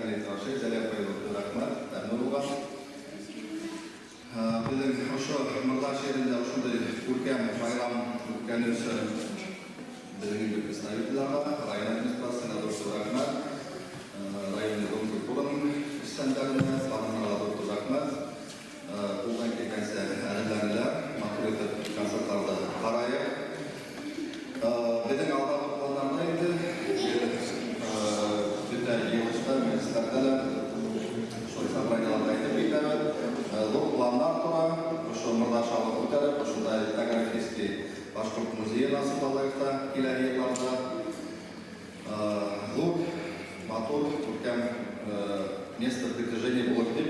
рәхмәтен әйтеп ашай. Зәлия апай, ҙур рәхмәт, тәмле булған. Беҙҙең ошо Морҙаш ерендә ошондай күркәм байрам үткәне өсөн беҙҙең инде представительдәргә, район администрацияһына ҙур рәхмәт. Районный дом культураның эшсәндәренә, барыһына ла ҙур рәхмәт. Ҡулдан килгәнсә әҙерләнделәр, матур итеп концерттарҙы ҡарайыҡ. Беҙҙең алдағы пландарҙа инде бөтә йыйылышта, мәжлестәрҙә лә шул собраниеларҙа әйтеп китәбеҙ. Ҙур пландар тора, ошо Морҙаш ауылын күтәреп, ошонда этнографический башҡорт музейын асып алайыҡ та киләһе йылларҙа. Ҙур, матур, күркәм место притяжения булыр тип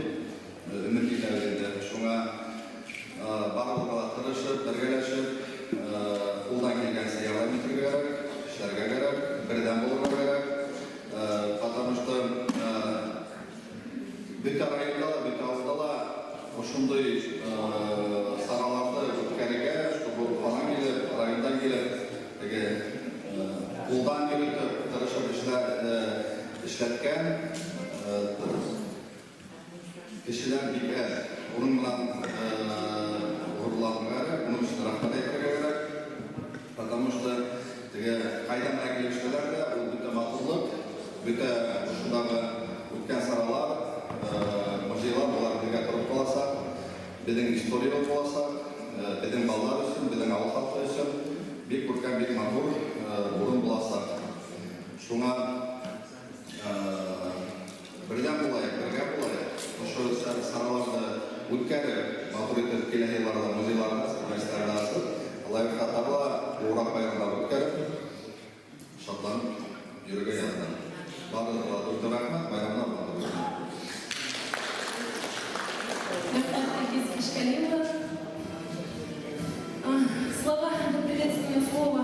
өмөт итәбеҙ инде. Шуңа барыбыҙға ла тырышып, бергәләшеп, ҡулдан килгәнсә ярҙам итергә кәрәк, эшләргә кәрәк, берҙәм булырға кәрәк. Потому что бөтә районда ла, бөтә ауылда ла ошондай сараларҙы үткәрергә, чтобы Уфанан килеп, райондан килеп, теге ҡулдан йөрөтөп, тырышып эшләткән кешеләр бик әҙ. Уның менән ғорурланырға кәрәк, уның өсөн рәхмәт әйтергә кәрәк. Потому что теге ҡайҙан ғына килеп эшләһәләр ҙә, ул бөтә матурлыҡ, бөтә ошондағы үткән саралар, музейлар, улар беҙгә тороп ҡаласаҡ, беҙҙең история булып ҡаласаҡ, беҙҙең балалар өсөн, беҙҙең ауыл халҡы өсөн бик күркәм, бик матур урын буласаҡ. Шуңа берҙәм булайыҡ, бергә булайыҡ, ошо сараларҙы үткәреп, матур итеп киләһе йылларҙа музейларҙы асып, мәжлестәрҙе асып, Алла тағы ла ҙурыраҡ байрамдар үткәреп, шатланып йөрөргә яҙһын. Барығыҙға ла ҙур рәхмәт, байрамдар матур үтһен. Рәхмәт, Илгиз Ишкалиулы. Слова для приветственного слова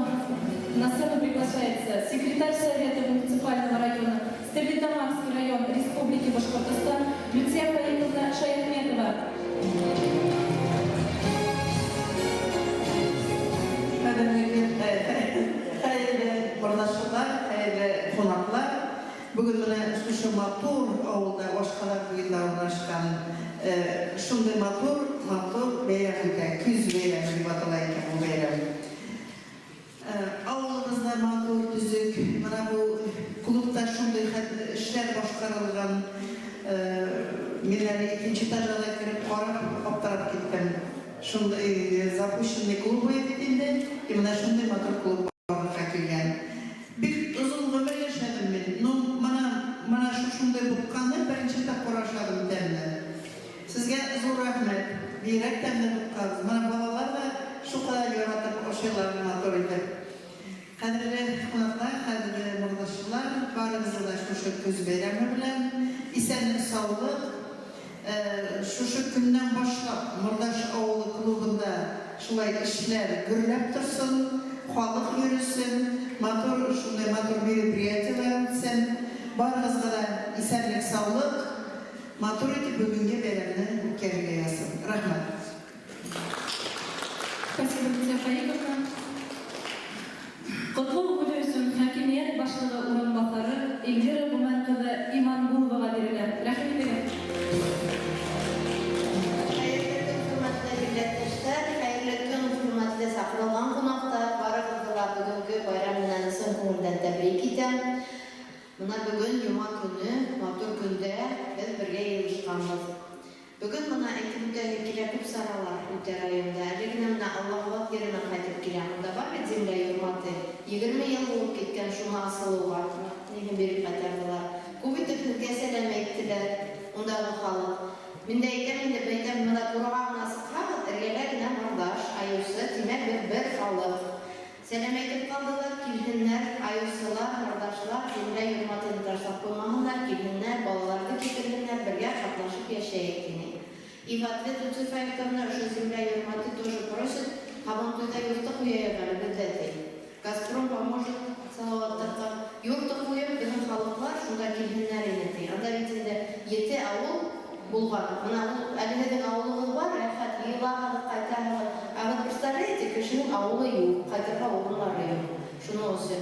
на сцену приглашается секретарь Совета муниципального района Стерлитамакский район Республики Башкортостан Люция Фаиковна Шаяхметова. Хәйерле көн, хәйерле морҙашлылар, хәйерле ҡунаҡлар. Бөгөн менә шушы матур ауылда, Башҡалар буйында урынлашҡан шундай матур, матур бәйрәм үтә. Көҙ бәйрәме тип атала икән был бәйрәм. Ауылыбыҙҙа матур, төҙөк, мына был клубта шундай хәтле эшләр башҡарылған. Мин әле икенсе этажға ла кереп ҡарап, аптырап киттем. Шундай запущенный клуб бит инде, и мына шундай матур клуб барлыҡҡа килгән. Бик оҙон ғүмер йәшәнем мин. Ну, мына шундай бутҡаны беренсе тапҡыр ашаным тәмле. Һеҙгә ҙур рәхмәт. Бигерәк тәмле бутҡағыҙ. Мына балалар ҙа шул ҡәҙәр яратып ашайҙар матур итеп. Ҡәҙерле ҡунаҡлар, ҡәҙерле морҙашлылар, барығыҙҙы ла шушы көҙ бәйрәме белән иҫәнлек, һаулыҡ. Шушы көннән башлап Морҙаш ауылы клубында шулай эшләр гөрләп торһон, халыҡ йөрөһөн, матур шундай матур мероприятиелар үтһен. Барығыҙға ла иҫәнлек, һаулыҡ, матур итеп бөгөнгө бәйрәмде үткәрергә яҙһын. Рәхмәт. Спасибо, Люция Фаиковна. Ҡотлау һүҙе өсөн хакимиәт башлығы урынбаҫары Эльвира Ғүмәр ҡыҙы Имангуловаға бирелә. Рәхим итегеҙ. Хәйерле көн, хөрмәтле милләттәштәр, хәйерле көн, хөрмәтле саҡырылған ҡунаҡтар. Барығыҙҙы ла бөгөнгө байрам менән ысын күңелдән тәбрик итәм. Мына бөгөн йома көнө, матур көндә беҙ бергә йыйылышҡанбыҙ. Бөгөн мына әйтеп үтәһе килә, күп саралар үтә районда. Әле генә мына Аллаһуат еренән ҡайтып киләм. Унда бар бит земля Юрматы. 20 йыл булып киткән шуны асылыуға. Ниһен биреп ҡайтарҙылар. Күп итеп һеҙгә сәләм әйттеләр ундағы халыҡ. Мин дә әйтәм инде, әйтәм, мына турға ғына сыҡһағыҙ, эргәлә генә Морҙаш, Айыусы, тимәк, беҙ бер халыҡ. Сәләм әйтеп ҡалдылар, килһеннәр, айыусылар, морҙашлар, земля Юрматыны ташлап ҡуймаһындар, килһеннәр, балаларҙы килтерһеннәр, бергә ҡатнашып йәшәйек, тине. И в ответ Люция Фаиковна, ошо земля Юрматы тоже просит, һабантуйҙа юрта ҡуяйыҡ әле беҙҙә, ти. Газпром поможет Салауаттарға. Юрта ҡуйып, беҙҙең халыҡлар шунда килһеннәр ине, ти. Анда бит инде ете ауыл булған. Мына ул әле һеҙҙең ауылығыҙ бар, рәхәт йыйылаһығыҙ, ҡайтаһығыҙ. А вот представляете, кешенең ауылы юҡ, ҡайтырға урынлары юҡ. Шуның өсөн.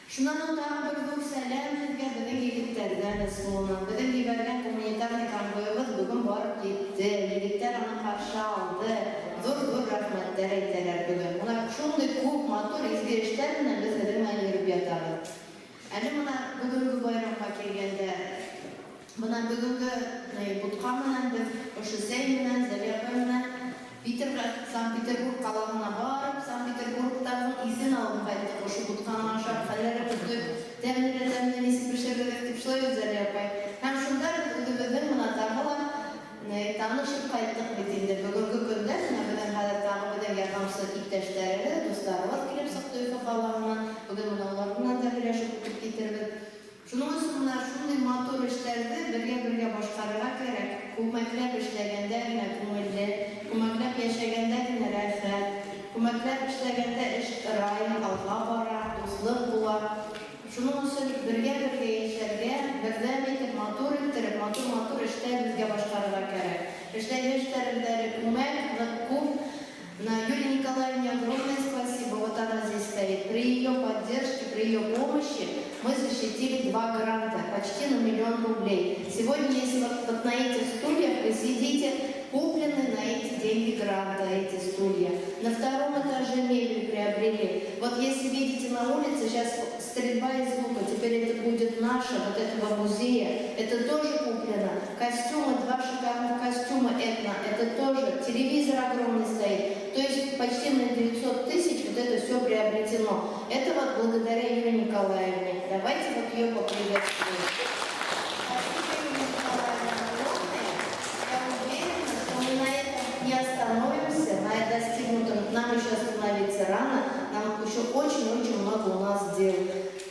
Шунан һуң тағы бер ҙур сәләм һеҙгә беҙҙең егеттәрҙән, СВОнан. Беҙҙең ебәргән гуманитарный конвойыбыҙ бөгөн барып етте. Егеттәр уны ҡаршы алды. Ҙур-ҙур рәхмәттәр әйтәләр бөгөн. Бына шундай күп матур изге эштәр менән беҙ һеҙҙең менән йөрөп ятабыҙ. Әле бына бөгөнгө байрамға килгәндә, бына бөгөнгө бутҡа менән беҙ ошо сәй менән, Зәлиә апай менән Питерға, Санкт-Петербург ҡалаһына барып, Санкт-Петербургтарҙың иҫен алып ҡайттыҡ. Ошо бутҡаны ашап, хәлләре бөтөп, тәмле лә тәмле нисек бешерҙегеҙ тип шулай бит, Зәлиә апай. Һәм шунда беҙ үҙебеҙҙең бына тағы ла танышып ҡайттыҡ бит инде. Бөгөнгө көндә менә беҙҙең хәҙер тағы беҙҙең ярҙамсы иптәштәребеҙ, дуҫтарыбыҙ килеп сыҡты Өфө ҡалаһынан. Бөгөн менә улар менән дә һөйләшеп үтеп китербеҙ. Шуның өсөн менә шундай матур эштәрҙе бергә-бергә башҡарырға кәрәк. Күмәкләп эшләгәндә генә күңелле, күмәкләп йәшәгәндә генә рәхәт, күмәкләп эшләгәндә эш ырай, алға бара, дуҫлыҡ була. Шуның өсөн бергә-бергә йәшәргә, берҙәм итеп, матур иттереп, матур-матур эштәр беҙгә башҡарырға кәрәк. Эшләйһе эштәребеҙ әле күмәк, ныҡ күп. На Юлии Николаевне огромное спасибо, вот она здесь стоит. При ее поддержке, при ее помощи мы защитили два гранта, почти на 1 миллион рублей. Сегодня, если вот на этих стульях вы сидите, куплены на эти деньги гранта эти стулья. На втором этаже мебель приобрели. Вот если видите на улице, сейчас стрельба из лука, теперь это будет наша, вот этого музея, это тоже куплено. Костюмы, два шикарных костюма этно, это тоже, телевизор огромный стоит. То есть почти на 900 тысяч вот это все приобретено. Это вот благодаря Юлии Николаевне. Давайте вот ее поприветствуем. Спасибо, Юлия Николаевна, огромное. Я уверена, что мы на этом не остановимся, на достигнутом. Нам еще остановиться рано, нам еще очень-очень много у нас дел.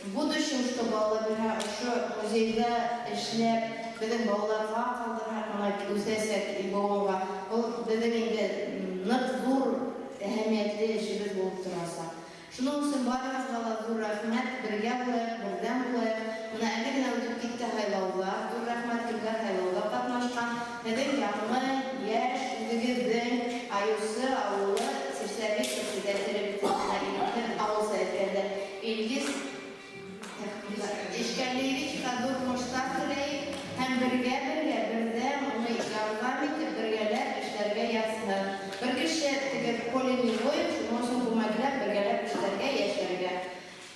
В будущем, чтобы Алла бирһә, ошо музейҙа эшләп, беҙҙең балаларға ҡалдырһаҡ, бына үҫәсәк быуынға, был беҙҙең инде ныҡ ҙур әһәмиәтле эшебеҙ булып торасаҡ. Шуның өсөн барығыҙға ла ҙур рәхмәт, бергә булайыҡ, берҙәм булайыҡ. Бына әле генә үтеп китте һайлауҙар, ҙур рәхмәт кемдәр һайлауҙа ҡатнашҡан. Һеҙҙең яңы, йәш, үҙегеҙҙең Аюсы ауылы сельсовет председателе ауыл советында Илгиз Ишкәлиевичҡа ҙур уңыштар теләйек һәм бергә-бергә берҙәм уны ярҙам итеп бергәләп эшләргә яҙһын. Бер кеше теге поле не воин, шуның өсөн күмәкләп бергәләп эшләргә, йәшәргә.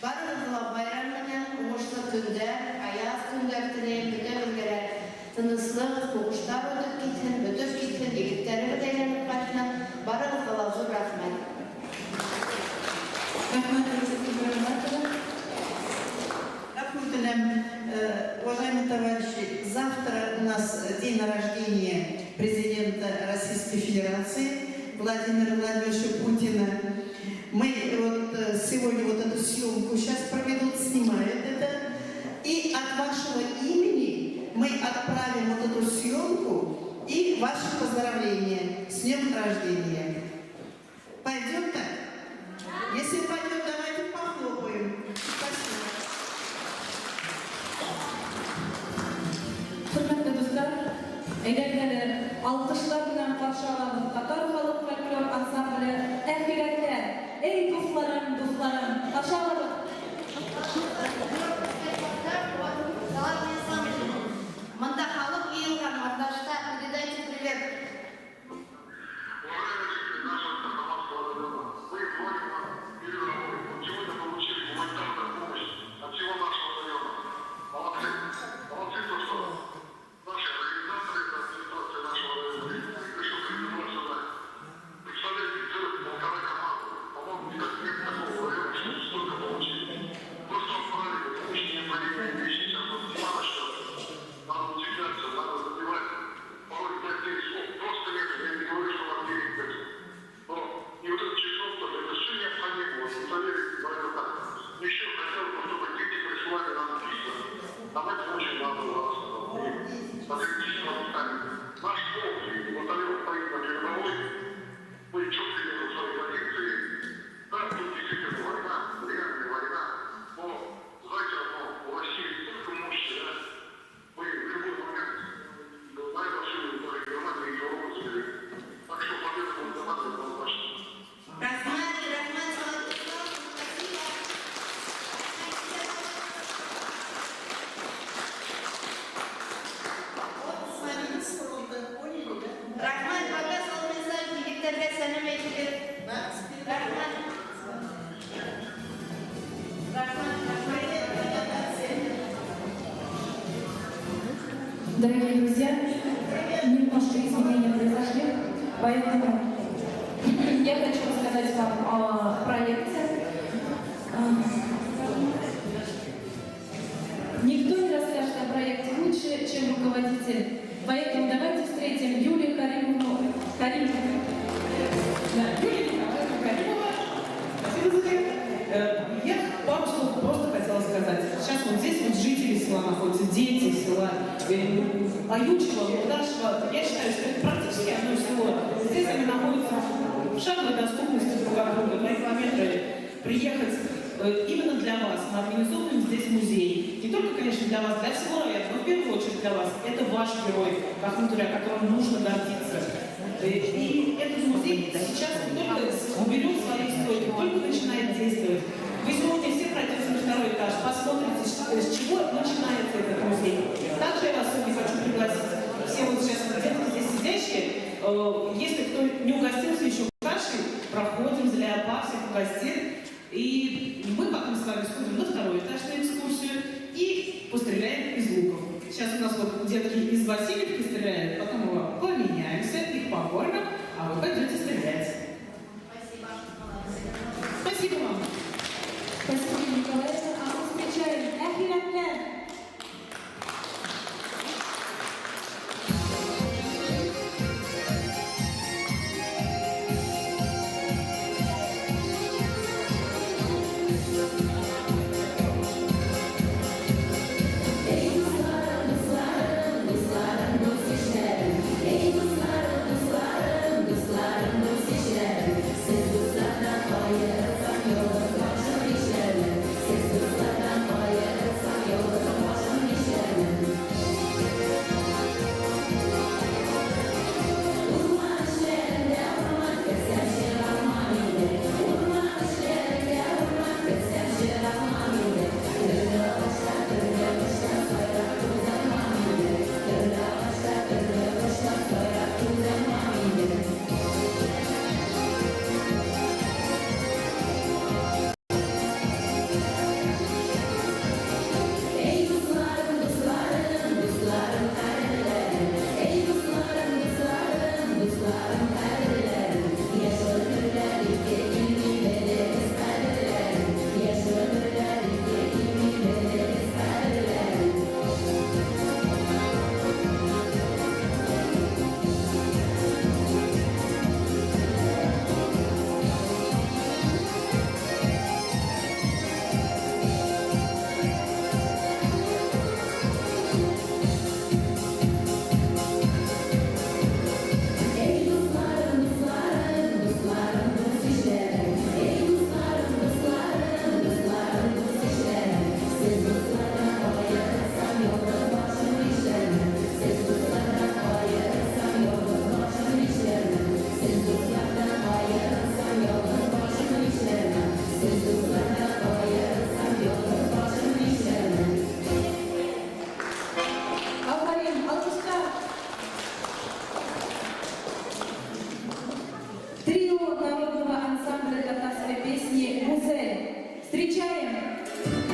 Барығыҙға ла байрам менән уңышлы көндәр, аяҙ көндәр теләйем, бөтәбеҙгә лә тыныслыҡ, һуғыштар үтеп китһен, бөтөп китһен, егеттәребеҙ әйләнеп ҡайтһын. Барығыҙға ла ҙур рәхмәт. Рәхмәт, Эльза Ибраһимовна. Рәхмәт. Уважаемые товарищи, завтра у нас день рождения президента Российской Федерации Владимира Владимировича Путина. Мы вот сегодня вот эту съемку сейчас проведут, снимают это. И от вашего имени мы отправим вот эту съемку и ваши поздравления с днем рождения. Пойдет так? Если пойдет, давайте похлопаем. Спасибо. Хөрмәтле дуҫтар, әйҙәгеҙ әле алҡыштар менән ҡаршы алабыҙ татар халыҡ фольклор ансамбле «Әхирәтләр». Эй, дуҫларым, дуҫларым, ҡаршы алабыҙ. Салат Исламович, бында халыҡ йыйылған Мордашта, передайте привет. Уважаемые жители нашего Стерлитамакского района, мы звоним вам из Сегодня получили гуманитарную помощь от всего нашего района. Молодцы. Молодцы, то, что наши организаторы, это администрация нашего района республики, что привезла сюда. Дорогие друзья, немножко изменения произошли, поэтому я хочу рассказать вам о проекте. Никто не расскажет о проекте лучше, чем руководитель. Поэтому давайте встретим Юлию Каримовну. Каримовну. Да, Юлия Николаевна Каримова. Спасибо за это. Я пару слов просто хотела сказать. Сейчас вот здесь вот жители села находятся, дети села. Аютчево, Мурдашево. Я считаю, что это практически одно село. Здесь они находятся в шаговой доступности друг от друга, 2 километра приехать именно для вас. Мы организовываем здесь музей. Не только, конечно, для вас, для всего района, но в первую очередь для вас. Это ваш герой, Кахмутуре, о котором нужно гордиться. И этот музей сейчас не только уберет свои истоки, только начинает действовать. Вы сегодня все пройдете на второй этаж, посмотрите, с чего начинается этот музей. Также я вас сегодня хочу пригласить, все вот сейчас детки здесь сидящие, если кто не угостился еще кашей, проходим, Зеля апа всех угостит. И мы потом с вами сходим на второй этаж на экскурсию и постреляем из луков. Сейчас у нас вот детки из Васильевки стреляют, потом мы поменяемся, их покормим, а вы пойдете стрелять. Спасибо. Спасибо вам. Спасибо, Юлия Николаевна. А мы встречаем Әхирәтләр. Афарин, алҡыштар. Трио народного ансамбля татарской песни «Гузель». Встречаем! Спасибо.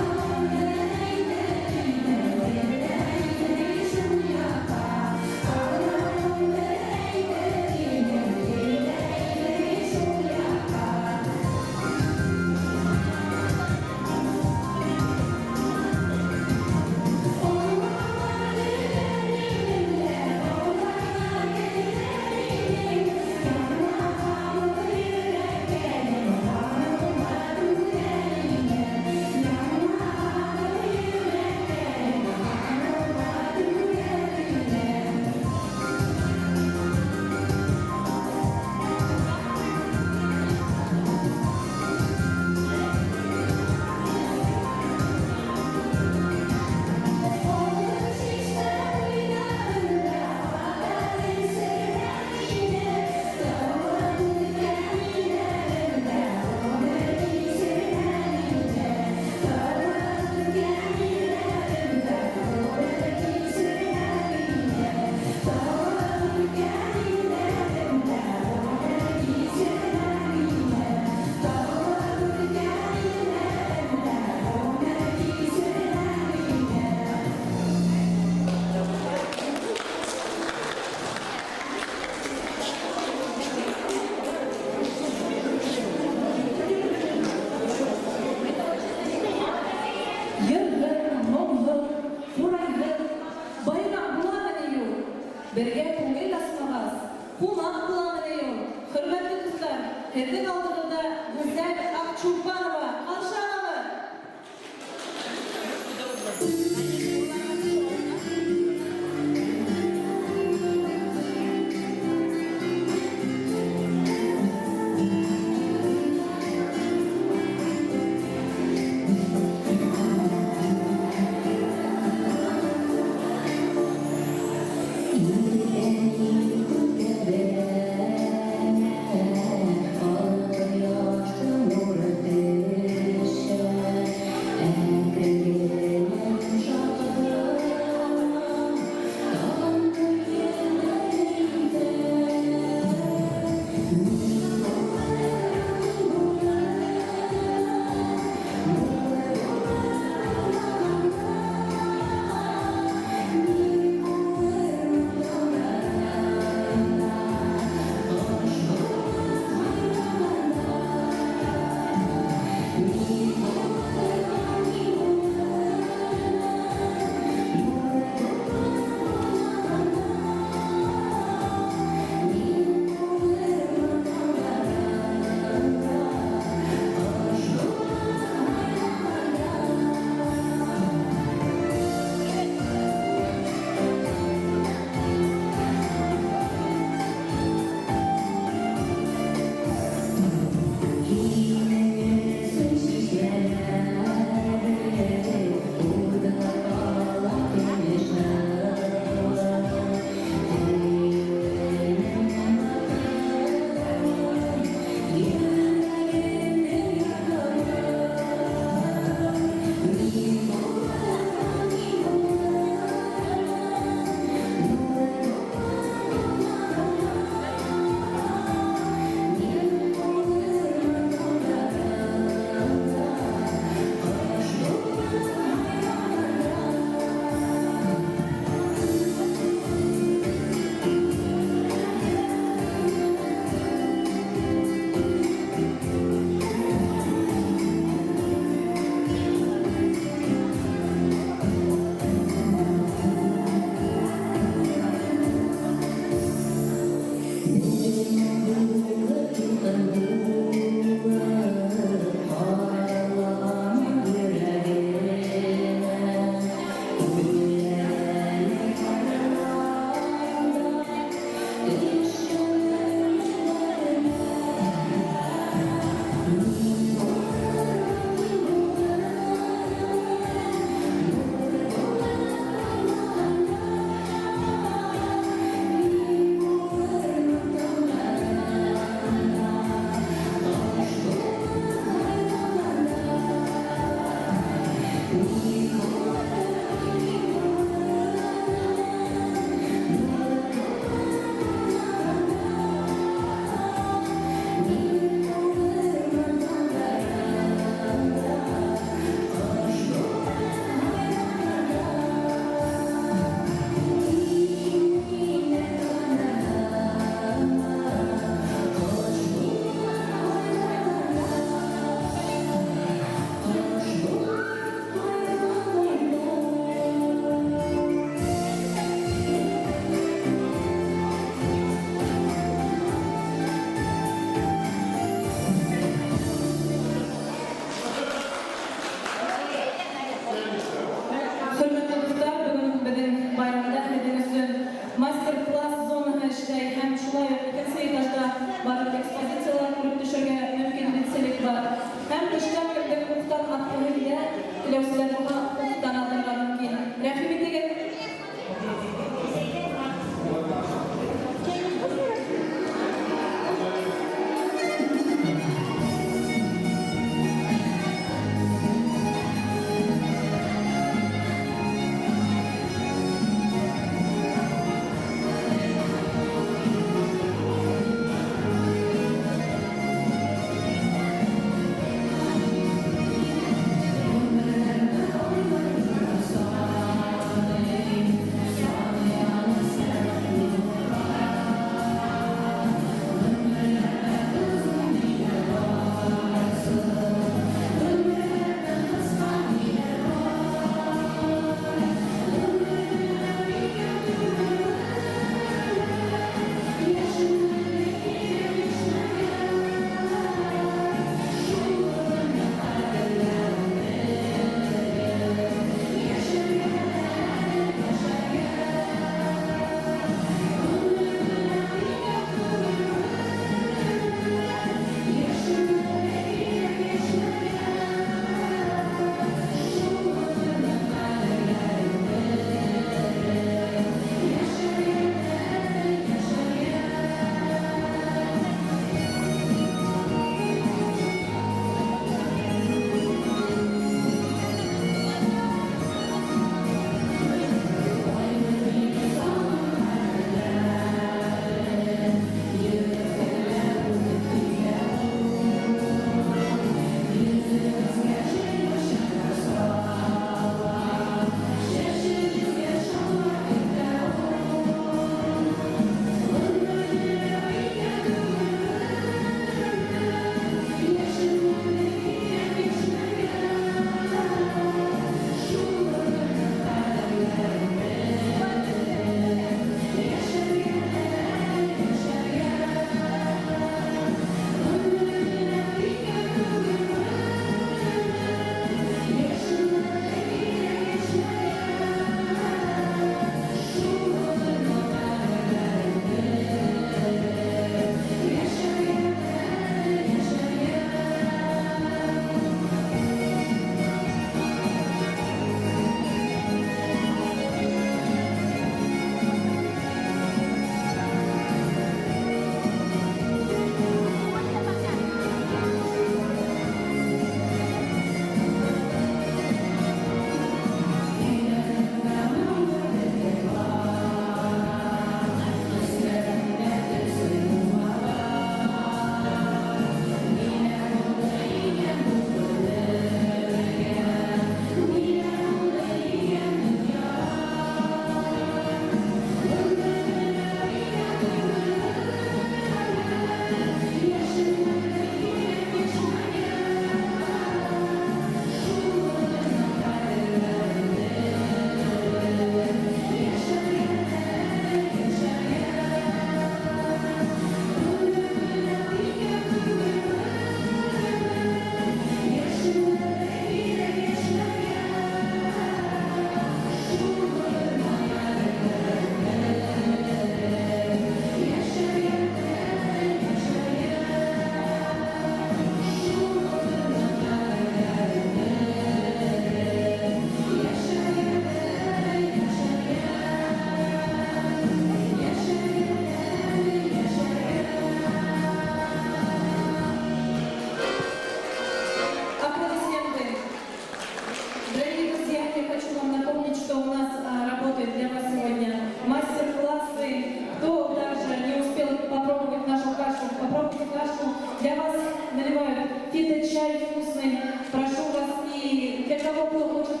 что у нас работает для вас сегодня мастер-классы. Кто также не успел попробовать нашу кашу, попробуйте кашу. Для вас наливают фито-чай вкусный. Прошу вас, и для кого кто хочет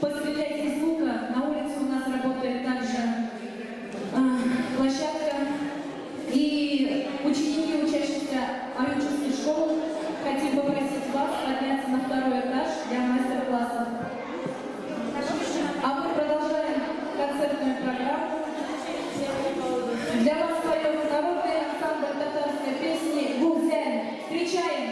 пострелять из лука, на улице у нас работает также площадка. И ученики, учащиеся Аюнчинской школы, хотим попросить вас подняться на второй этаж для мастер-классов. А мы продолжаем концертную программу. Для вас поет народный ансамбль татарской песни «Гүзәл». Встречаем!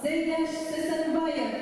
Зәйдәш Сәсәнбаев.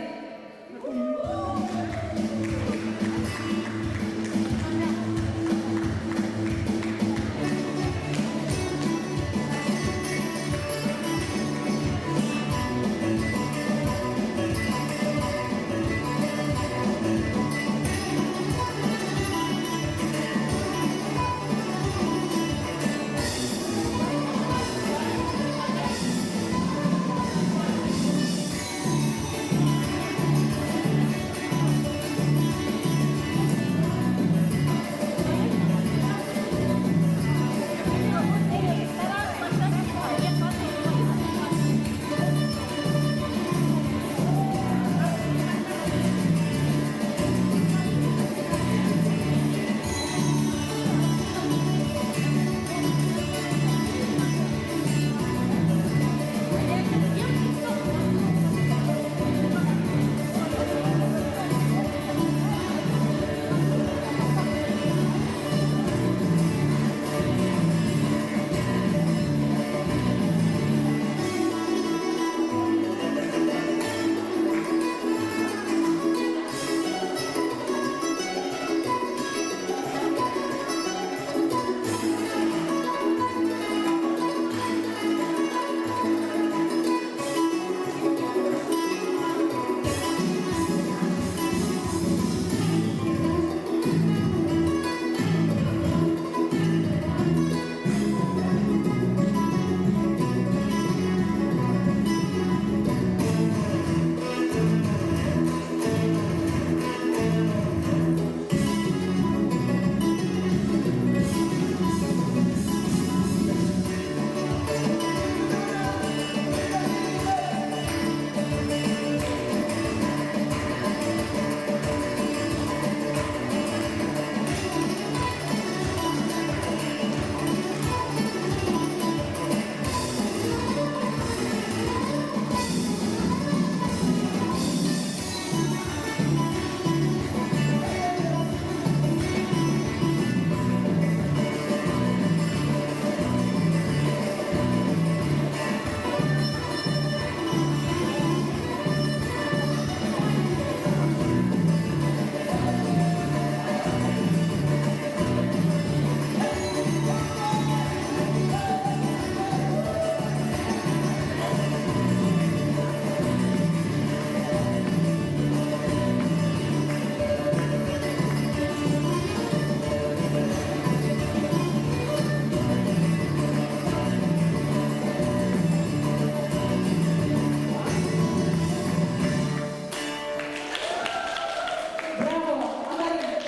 Браво! Афарин!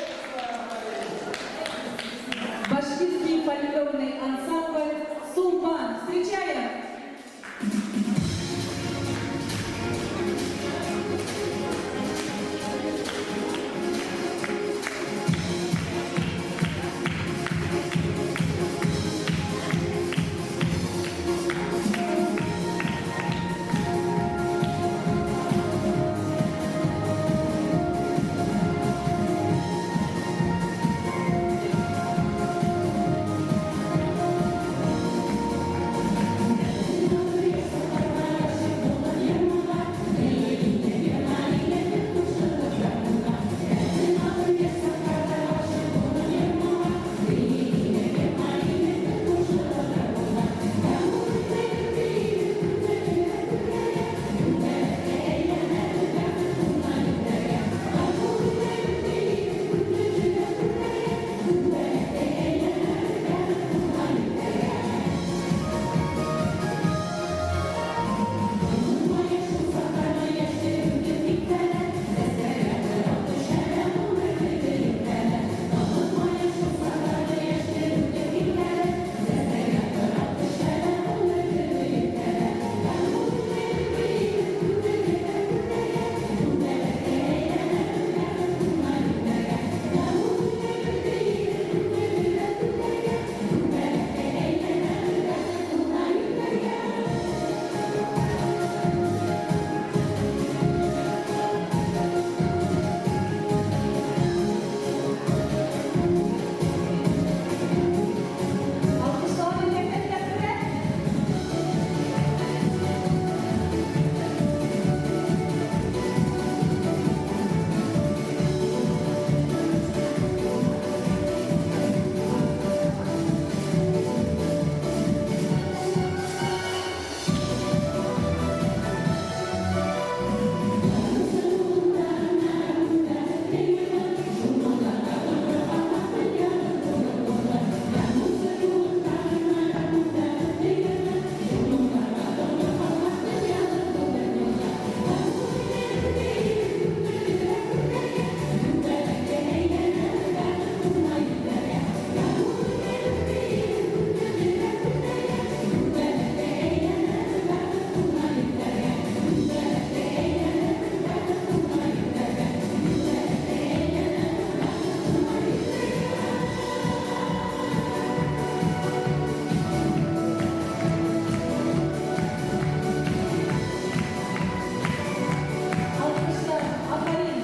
Башкирский фольклорный ансамбль «Сулпан». Встречаем! Алҡыштар, афарин!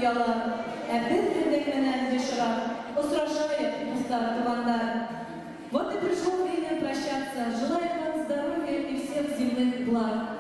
оялар. Ә беҙ һеҙҙең менән йышыраҡ осрашайыҡ, дуҫтар, туғандар. Вот и пришло время прощаться. Желаю вам здоровья и всех земных благ.